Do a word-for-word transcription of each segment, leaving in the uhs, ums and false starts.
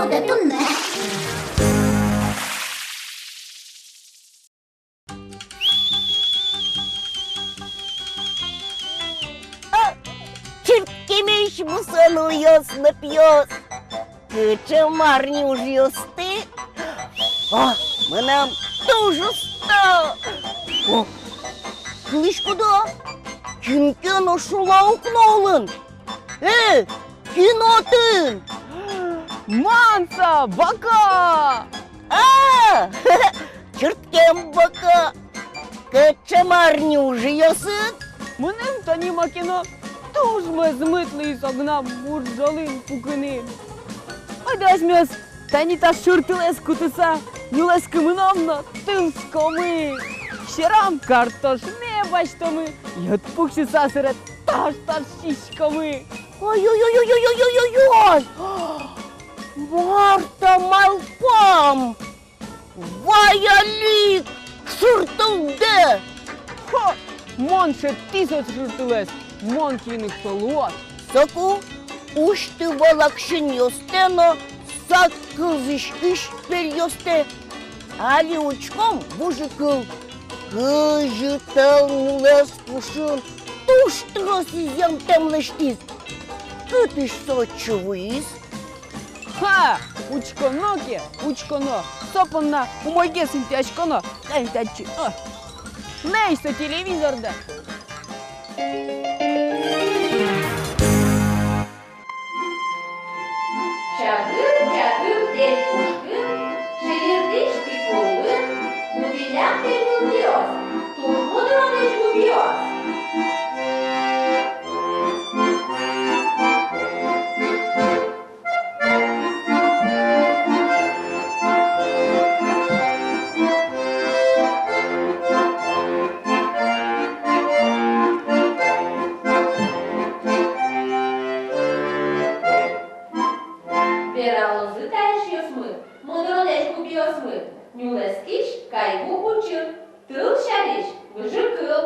Одӥг туннэ. А, чырткемесь мусо нылъёс но пиос. Кыӵе мар ни ужъёсты? А, мынам туж усто. О, кылӥськоды-а? Кин ке но шула укно улын. Э, кин отын? Мон со, Боко! А, чырткем Боко! Кыӵе мар ни ужъёсыд? Мыным тани маке но туж мӧзмыт луиз огнам мурӝолын пукыны. Ойдо асьмеос тани та шыртылэз кутыса, нюлэскы мыном но тылскомы. Сьӧрам картошме басьтомы, йӧт пуксьыса сыре таш-таш сиськомы. Ой-ой-ой! Мар та малпам? Вай али шыртылдэ! Хо! Мон шедьтӥ со шыртылэз, мон киын ик со луоз. Соку усьты валаксинъёстэ но сак кылзӥськись периосты. Али учком выжы кыл. Кызьы тӧл нюлэс пушын туж трос изъянтэм лэсьтӥз. Кытысь со отчы вуиз? Ха! Учконо ке, учконо, со понна умойгес интыяськоно. Кань татчы, о! Лэзь со телевизордэ. Чагыр-чагыр тэль пушкын, шаертӥсь пик улын, кутӥллям тэль нылпиос, туж мудро ӟеч гупиос. Вералозы та эшъёсмы, мудро ӟеч гупиосмы, нюлэскись кайгу учыр, тыл сярысь выжы кыл.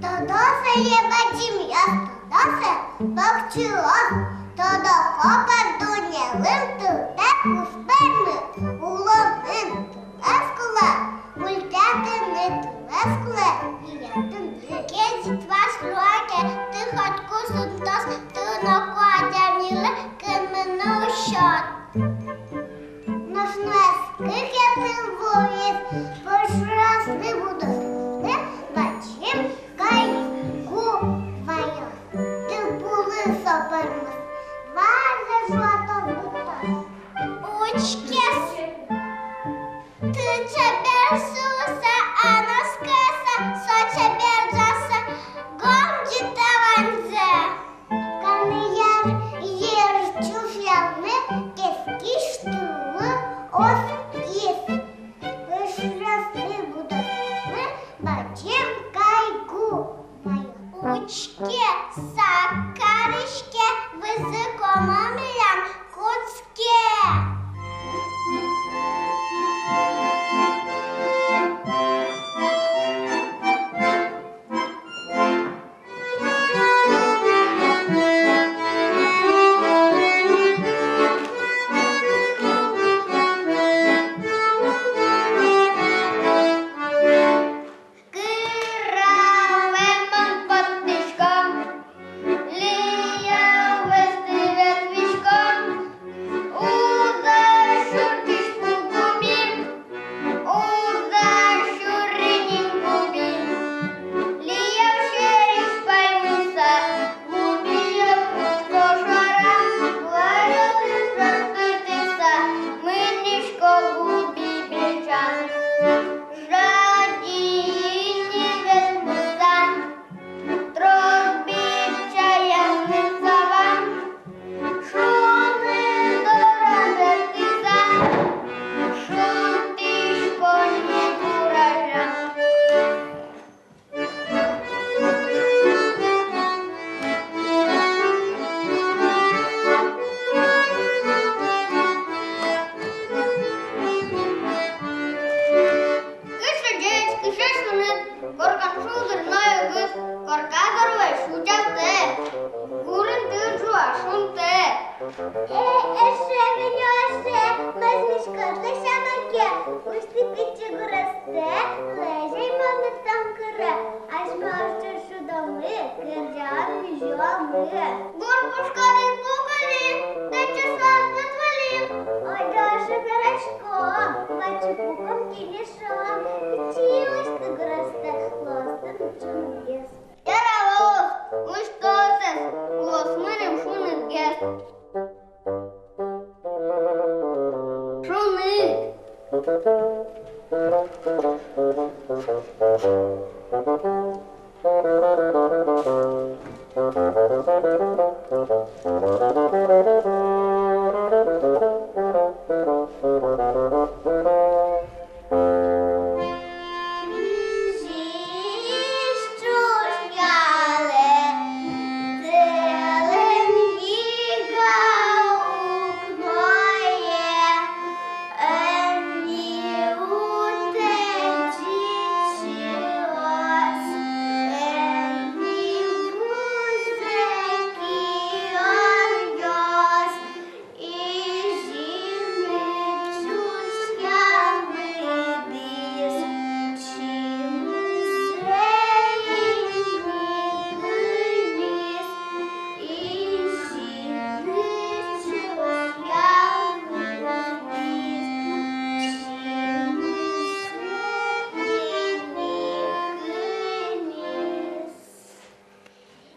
Тодо сое бадӟымъёс, тодо сое покчиос, тодо, котьку дуннелэн тылтэ куспемын, улонын тылэз кулэ, ультятыны тылэз кулэ, лиятыны. Кезьыт вазь луэ ке, тыл котьку сунтоз, тыл ноку адямилы кынмыны уг сёт. Нош нюлэскы ке тыл вуиз, пуштросты будосты бадӟым кайгу ваёз. Тыл пулы со пӧрмоз, ваньзэ жуатоз-быдтоз. Учке, тыл чебер шуыса, а нош кыса со чебер ӝаса, гом ӝута ваньзэ. Каньяр йыр ӵушъялыны кескич тылы оскиз. Пуштросты будосты бадӟым кайгу ваёз. Учке, сак кариське, вузы комо милям кутске. Кыра вемон поттӥсько, лия вӧзды ветлӥсько. Уза сюркись пу губи, уза сюринин губи, лия сьӧрысь паймыса, губиос кошкыса, лариос кышкыттыса, мынӥсько губи бичан. Жади ини ветлыса, трос бичаяз мед сава. Шуны дорам ветлыса, шунтӥсько ни гуражам. Кыӵе ӟеч, кыӵе шуныт, коркан шулдыр но югыт, корка дорозь утялтэ, гурын тыл ӝуа, шунтэ. Э, эше Мишкатлы сяна ке, усьты пичи гурезьтэ, лэзем мон тон кыре, асьме ӵош шудомы, кырӟамы, визьёмы. Гур пушкари-пукари, тэтчаськом но валим. Ойдо ӵошен вераськом, ваче пуком, кенешом, пичи усьты гурезьтэ, луоз тыныд шунытгес. Яра, луоз, усьтоз ӧс, луоз мыным шунытгес. Шуныт.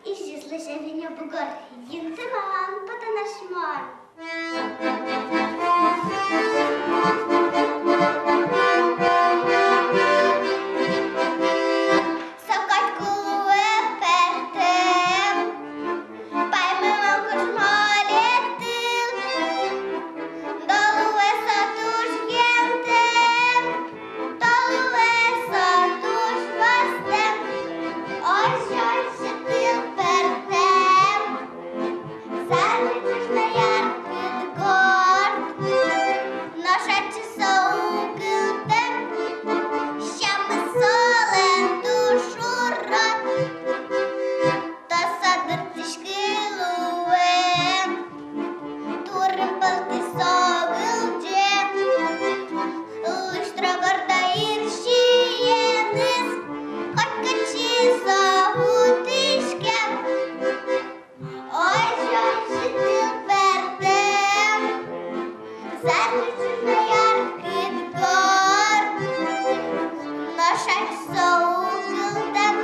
Изьыслэсь вине бугор, йынтыран потон асьман. Со кадь кулэ пӧртэм, паймымон кужмо лектыл. Дол луэ со туж гинтэм, тол луэ со туж востэм. Озьы, озьы тыл пӧртэм, сярысь ӵушна яркыт горд. Нош ачиз со укылтэм, сямыз солэн туж урод. Та со дыртӥськы луэм, турын пӧлтӥз со гылӟем. Лыштро горд йыр сиеныз, котькытчы со вуттӥськем. Озьы, озьы тыл пӧртэм, сярысь ӵушна яркыт горд. Нош ачиз со укылтэм,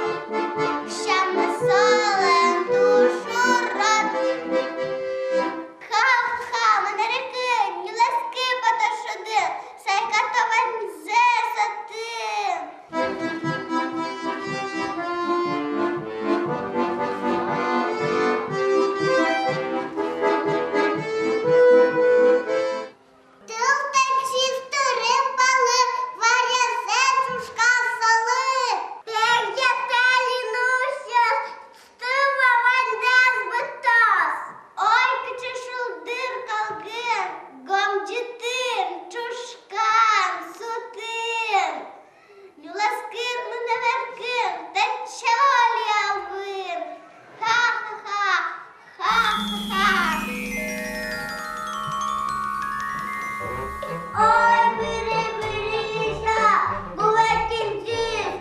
сямыз солэн туж урод. Ха-ха-ха, мон эрекын нюлэскы пото шудын, сайкато ваньзэ сотын. Тыл тэтчиз тырем палы, варезэ ӵушказ солы. Пегӟе тали нусьёс, тува ваньдэс быдтоз. Ой, кыӵе шулдыр калгын, гомӟы тыр ӵушкан сутын. Нюлэскын мынэм эркын, тэтча али албын. Ха-ха-ха, ха-ха-ха. Ой, быре-быре лэся, гулэ кинтӥз,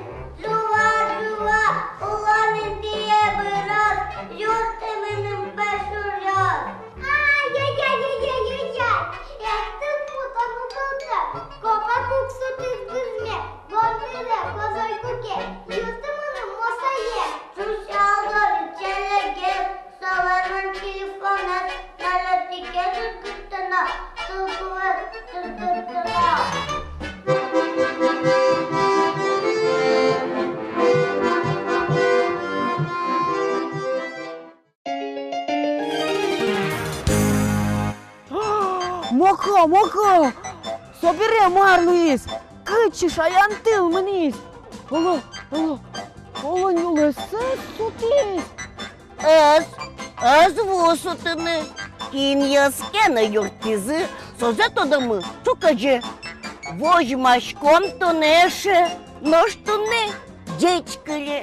ӝуа-ӝуа улон интые быроз, юртты мыным пӧйшуръёс. Ай-яй-яй-яй-яй-яй! Эх, тыл потон укылтэм, копак уг сутӥз бызьме, гонтыре козой куке, юртты мыным мосае. Ӵушъяло доры челегес, солэн телефонэз, налётӥ ке тыртыртыны, тыл кулэ тыртыртыны. Моко, Моко! Собере мар луиз? Кыӵе шаян тыл мынӥз? Оло, оло, оло, нюлэсэз сутӥз? Ӧз, ӧз ву сутыны. Кинъёс ке но юрттӥзы, созэ тодомы ӵуказе. Возьмаськом тонэ эше, нош туннэ ӟеч кыле.